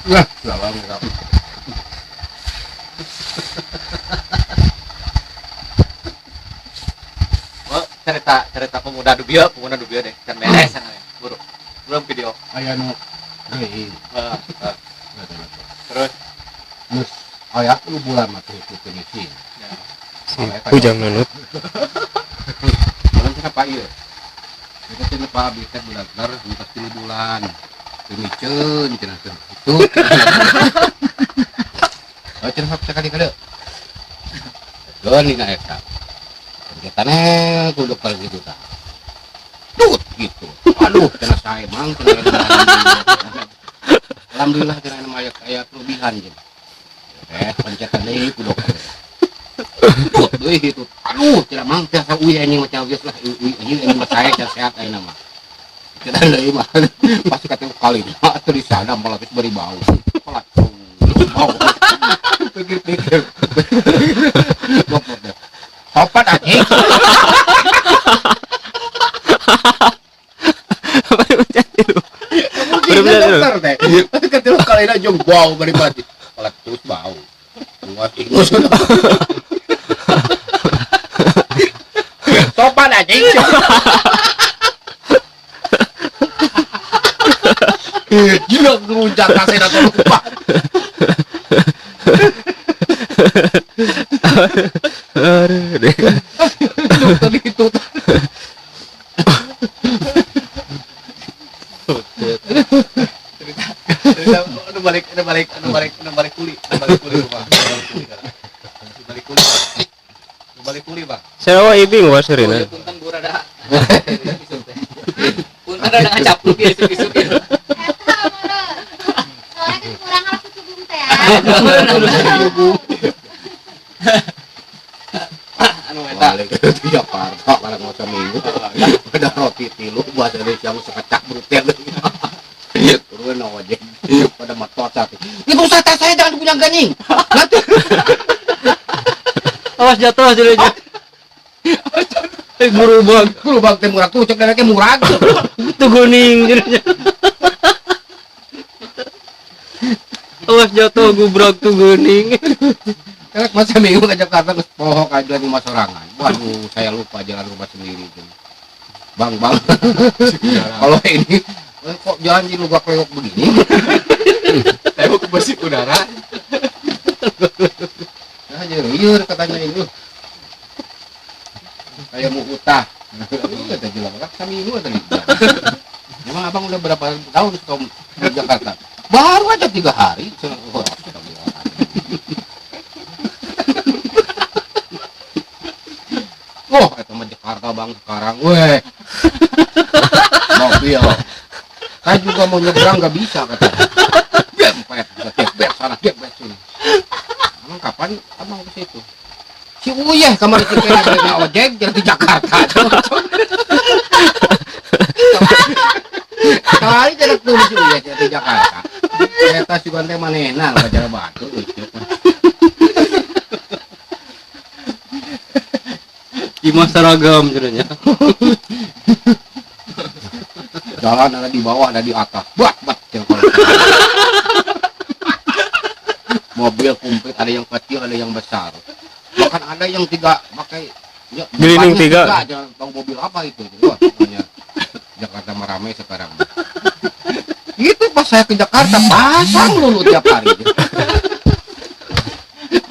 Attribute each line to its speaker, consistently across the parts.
Speaker 1: Lah, lawang rap.
Speaker 2: Oh, cerita cerita pemuda dubio deh, can beres sana ya. Buru. Belum video.
Speaker 1: Aya nu geuing.
Speaker 2: Heeh, heeh. Terus
Speaker 1: Geus aya 3 bulan mah teh itu finishing.
Speaker 2: ya.
Speaker 3: Si Ujang nunut.
Speaker 1: Bulan cenah Pak ieu. Itu cenah Pak abi teh bulan ber 3 bulan. Pemiceun cenah teh. Itu. Oh cenah sok sakali kade. Geun dina eta. Kegiatannya kudu dokter gitu tah. Tut gitu. Aduh, cenah sae mang cenah. Alhamdulillah cenah aya aya kelebihan cenah. Pencetan deui ku dokter. Tut deui gitu. Aduh, cenah mang teh asa uy anjing mah geus lah uy anjing anjing mah sae cenah sehat ayeuna mah. Cenah deui mah pasti kata kali mah atuh di sana malah geus bari bau. Pelat. Bau. Pikir-pikir. Dokter teh. Sopan anjing.
Speaker 3: Baru pencet tilu. Baru pencet tilu.
Speaker 1: Dokter teh. Pasti kata kali jeung bau bari mati. Pelat terus bau. Buat ingus. Sopan anjing. Gila ngelunjak kasih atau lupa.
Speaker 3: Aduh, deh.
Speaker 1: Dokter itu.
Speaker 2: Cerita cerita anu balik anu balik anu balik anu balik kuli, anu balik kuli rumah, anu balik kuli kana. Anu balik kuli. Anu balik kuli, Bang.
Speaker 3: Sawa ibing
Speaker 2: Oh,
Speaker 3: wasirina.
Speaker 2: ya punten bu rada. Punten rada ngacapluk ya isuk-isuk ya.
Speaker 4: Eta meureun. Soalnya kan kurang harus cucubung teh ya.
Speaker 2: Anu eta.
Speaker 1: Balik ke Jakarta karena mau seminggu. Ada roti tilu buat dari siang sekecak brutel. Turun ojek pada metot satu. Itu saya saya jangan punya ganying. Nanti
Speaker 3: Awas jatuh aja. Eh guru bang,
Speaker 1: guru bang teh murah tuh cek darahnya murah.
Speaker 3: itu guning jadinya. Awas jatuh gubrak tuh guning.
Speaker 1: Karena masa minggu ke Jakarta geus poho ka jalan rumah sorangan. Waduh, saya lupa jalan rumah sendiri itu. Bang, bang. Kalau ini kok jalan di lugak lewok begini?
Speaker 2: Saya mau kebersih udara.
Speaker 1: Nah, jadi liur katanya ini. Kayak mau utah. Iya, kata jelas. Kan seminggu tadi. Emang abang udah berapa tahun di Jakarta? Baru aja 3 hari. Wah, itu mah Jakarta bang sekarang, weh. Mobil. Saya juga mau nyebrang nggak bisa katanya. Gempet, gempet sana, gempet sini. Emang kapan abang ke situ? Si Uyeh kamar si Kena dari ojek jadi di Jakarta. Kali tidak tuh si Uyeh jadi di Jakarta. Eta si Bante manehna pacar batu lucu.
Speaker 3: Imah seragam jadinya.
Speaker 1: Jalan ada di bawah, ada di atas. Bat bat. Mobil komplit, ada yang kecil, ada yang besar. Bahkan ada yang 3 pakai ya,
Speaker 3: Gelining
Speaker 1: depannya
Speaker 3: 3.
Speaker 1: 3, jangan tahu mobil apa itu. Wah, pokoknya Jakarta merame sekarang. Itu pas saya ke Jakarta pasang lulu tiap hari.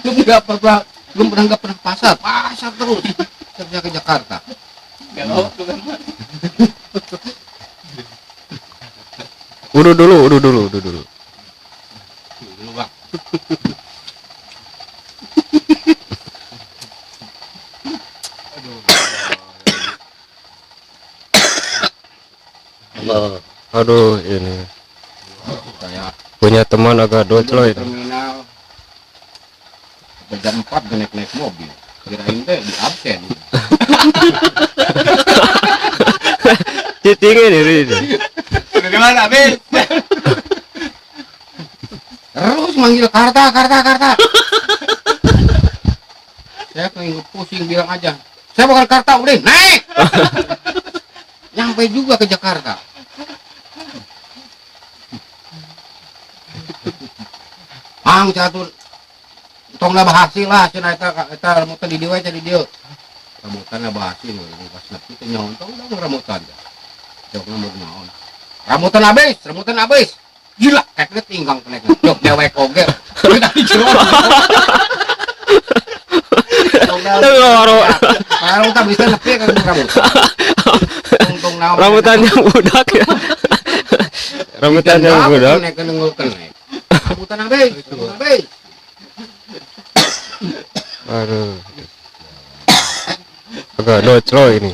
Speaker 1: Belum nggak pernah, belum pernah nggak pernah pasar, pasar terus. Saya ke Jakarta.
Speaker 2: Galau tuh kan.
Speaker 3: Udah dulu, udah dulu, udah dulu.
Speaker 1: Dulu, Bang.
Speaker 2: Aduh.
Speaker 3: Allah. Aduh, ini.
Speaker 1: Saya
Speaker 3: punya teman agak docloy.
Speaker 1: Terminal jam 4 naik-naik mobil. Kirain teh di absen.
Speaker 3: Cicingin ini.
Speaker 2: Dari mana, Bin?
Speaker 1: Terus manggil Karta, Karta, Karta. Saya pengen pusing bilang aja. Saya bukan Karta, udah naik. Nyampe juga ke Jakarta. Mang cenah tuh tong lah hasil lah cenah eta eta rambutan di dieu we cenah di dieu. Rambutan lah hasil pas nepi teh nyaho tong dah rambutan. Jokna mun naon. Rambutan habis, rambutan habis. Gila, keknya tinggang kenek. Jok dewek oge. Kita di jero.
Speaker 3: Tapi orang
Speaker 1: Kalau tak bisa nepi kan rambutan. Untung naon.
Speaker 3: rambutan yang budak ya. Rambutan yang budak.
Speaker 1: Nek nenggul kenek. Rambutan habis, rambutan habis.
Speaker 3: Aduh. Agak doclo ini.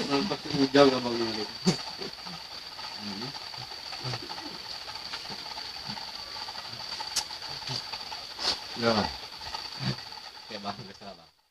Speaker 2: Nampak si Ujang abang ini.
Speaker 1: Ya.
Speaker 2: Oke, Bang, geus lah, Bang.